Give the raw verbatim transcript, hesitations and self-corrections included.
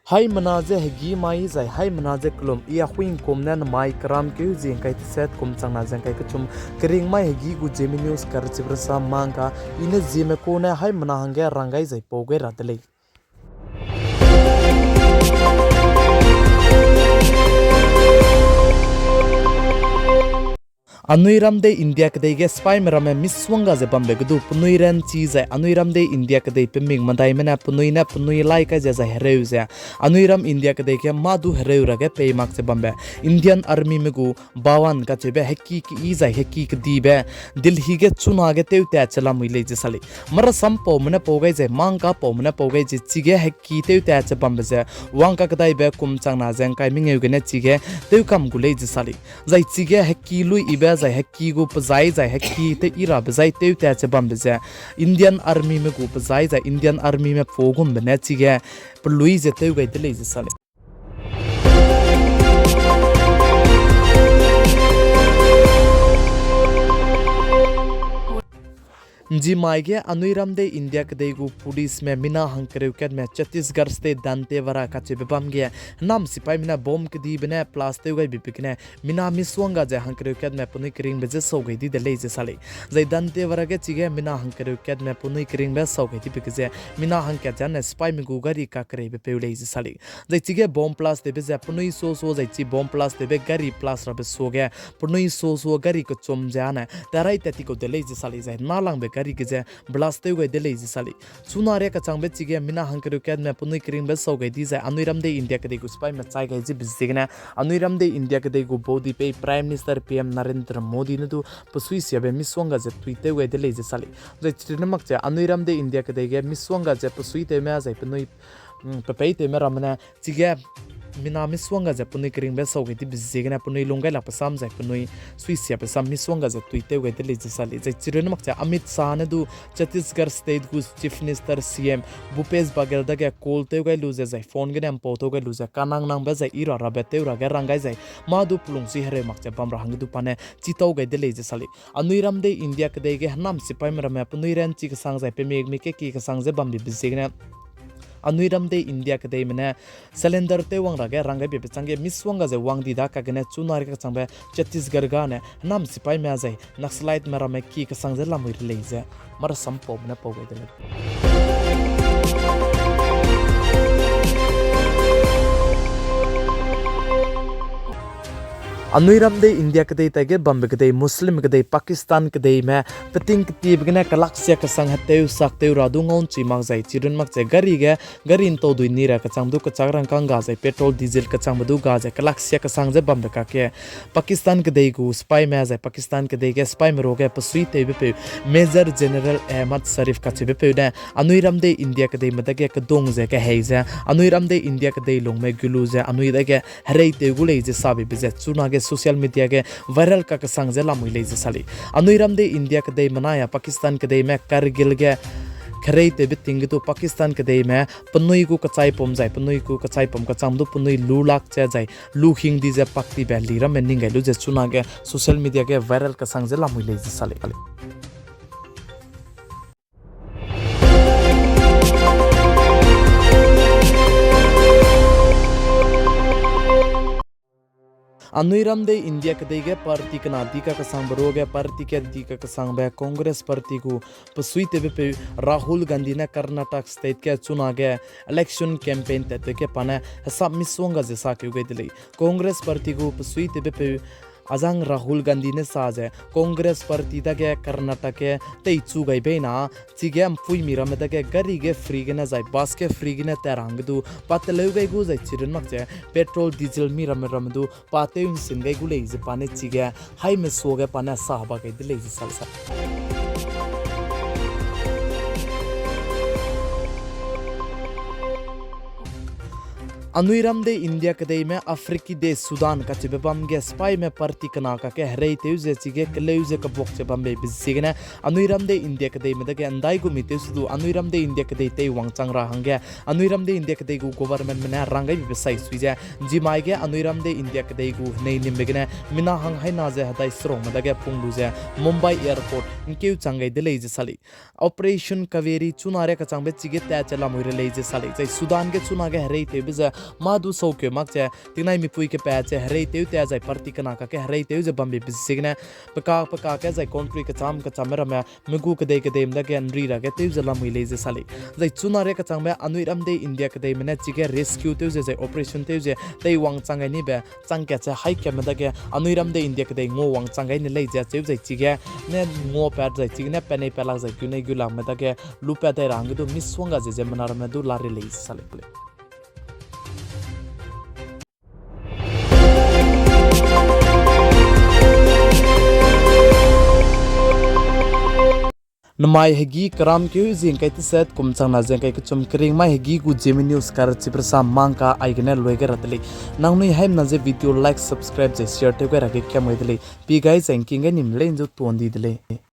Haimena ze hegî mai zai haimena ze kelum, I Ahuibe Ngkum ne namai keram keu zie ngkai teset kum changna ze ngkai kechum, keringmai hegî gu Zeme News karchibe rasam mangka, I ne Zeme ku ne haimena hangge rang gai zai pau gai ra de lei. Anui ram dei India kedei ge sipaime ramme misuangga ze bambe ge du penui ranchi zai anui ram dei India kedei pemik medaime ne penui ne penui lai kai ze zai hereu ze, anui ram India kedei ge mâ du hereu ra ge pei mak ze bambe Indian Armyme gu Bawan kacheube heki keyi zai heki kedibe Delhi ge chunage tewtat che lamui lei ze sa lei. Marasampaume ne pau gai zai mangkapaume ne pau gai ze chige heki tewtat che bambe ze wang kakedaibe kum changna ze ngkai mengeu gene chige tewkam gu lei ze sa lei. Zai chige heki lui yibe zai heki gu pezai zai heki tew yi rabe zai tewtat che bambe ze Indian Armyme gu pezai zai Indian Armyme pau gumbe ne chige pelui ze tew gai de lei ze sa lei. Nzimai ge anui ram dei India kedei gu policeme mina hangkereu katme Chhattisgarh State Dantewara kacheube bam ge hênam sipaime ne bomb kedibe ne blast tew gaibe be gene mina misuangga ze hangkereu katme penui keringbe je sau gai di de lei ze sa lei. Zai Dantewara ge chige mina hangkereu katme penui keringbe sau gai dibe ge ze mina hangkat zane sipaime gu gari kakereibepeu lei ze sa lei. Zai chige bomb blast tewbe ze penui suasua zai chi bomb blast tewbe gari blast rabe suage penui suasua gari kechum ze ane tarai tat ti kau de lei ze sa lei. Zai nâlangbe gari ge ze blast tew gai de lei ze sa lei. Chuna ria kachangbe chige mina hangkereu katme penui keringbe sau gai di zai anui ram dei India kedei gu sipaime chai gai zibe ziegene anui ram dei India kedei gu baudipeu Prime Minister P M Narendra Modi ne du pesuisiabe misuangga ze tui tew gai de lei ze sa lei. Zai chirunne mak ze anui ram dei India kedei ge misuangga ze pesuitewme zai penui, mm, pepeitewme ramme ne chige mina misuangga ze penui keringbe sau gai dibe ziegene penui lung gailakbe sam zai penui suisiabe sam misuangga ze tui tew gai de lei ze sa lei. Zai chirunne mak ze Amit Shah ne du Chhattisgarh State gu Chief Minister C M Bhupesh Baghel dage call tew gai lu ze zai phone gene mpau tew gai lu ze kanang nangbe zai i ra rabe tew ra ge rang gai zai mâ du pelungsui hereu mak ze bam ra hangge du pa ne chitau gai de lei ze sa lei. Anui ram dei India kedei ge hênam sipaime ramme penui ranchi kesang zai pemik mi keki kesang ze bambe be ziegene anui ram dei India kedeime ne surrender tew wang ra ge rang gaibe be changge misuangga ze wang di da kagene chuna ria kachangbe Chhattisgarh gane hênam sipaime zai Naxaliteme ramme ki kesang ze lamui re lei ze marasampaume ne pau gai de lei. Anui ram dei India kedei taige bambe kedei Muslim kedei Pakistan kedeime peting ketiebe gene kelaksia kesang hetew sak tew ra du ngau nchui mak zai chirun mak ze gari ge gari ntau dui ni ra kachang du kechak rangkâng ga zai petrol diesel kechangbe du ga ze kelaksia kesang ze bambe kakge Pakistan kedei gu sipaime zai Pakistan kedei ge sipaime ruage pesuitewbepeu Major General Ahmad Sharif kacheubepeu ne anui ram dei India kedeime dage kedung ze kehei ze anui ram dei India kedei lungme gu lu ze anui dage hereitew gu lei ze sabe be ze chunage social media ge viral kakesang ze lamui lei ze sa lei. Anui ram dei India kedeime nai a Pakistan kedeime Kargil ge hereitewbe ting ge du Pakistan kedeime penui gu kechaipum zai penui gu kechaipum kecham du penui lu lak ze zai lu hing di ze pak tibe li ramme ning gai lu ze chunage social media ge viral kesang ze lamui lei ze sa lei. Anui ram dei India kedei ge party kena di kakesangbe ruage party ke di kakesangbe Congress party gu pesuitewbepeu Rahul Gandhi ne Karnataka state ge chunage election campaign tatbe ge pa ne hesap misuangga ze sakeu gai de lei. Congress party gu pesuitewbepeu azang Rahul Gandhi ne sa ze Congress party dage Karnataka ge teichu gai bei na chige mpuimi ramme dage gari ge free gene zai bus ge free gene tat ra hangge du pa teleu gai gu zai chirun mak ze petrol diesel mi ramme ramme du pa tew nsin gai gu lei ze pa ne chige haime suage pa ne sa ba gai de lei ze sa lei sa. Anui ram dei India kedeime Afriki de Sudan kacheube bam ge sipaime party kena kakge hereitew ze chige keleu ze kebuak ze bambe be ziegene anui ram dei India kedeime dage ndai gu mi tew se du anui ram dei India kedei teiwang chang ra hangge anui ram dei India kedei gu governmentme ne rang gaibe be sai sui ze nzimai ge anui ram dei India kedei gu henei nimbe gene mina hang haina ze hedai serungme dage pung lu ze Mumbai airport ngkeu chang gai de lei ze sa lei. Operation Kaveri chuna ria kachangbe chige tat che lamui re lei ze sa lei. Zai Sudan ge chunage hereitewbe ze Mâ du saukeu mak ze, tingnai mipui kepat ze, hereitew ta zai party kena kakge hereitew ze bambe be ziegene, peka peka ke zai country kecham kechamme ramme, megu kedei kedeime dage nri ra ge tew ze lamui lei ze sa lei. Zai chuna ria kechangbe anui ram dei India kedeime ne chige rescue tew ze zai operation tew ze teiwang chang gai nibe chang kat ze haikatme dage anui ram dei India kedei nguawang chang gai ni lei ze acheu zai chige ne nguapat zai chigene penei pelak zai gunei gulakme dage lupat dai ra hangge du misongga ze ziemmena ramme du la ri lei ze sa lei ku lei. Namai hegî keram keu zingkai teset kum changna zingkai kechum keringmai hegî gu Zeme News kar chipresa mangka aigene lui gai ra de lei. Nangnui haimena ze video like, subscribe zai share tew gai ra ge kiam gai de lei. Pi gai zai ngking gai nim lei nzu tuan di de lei.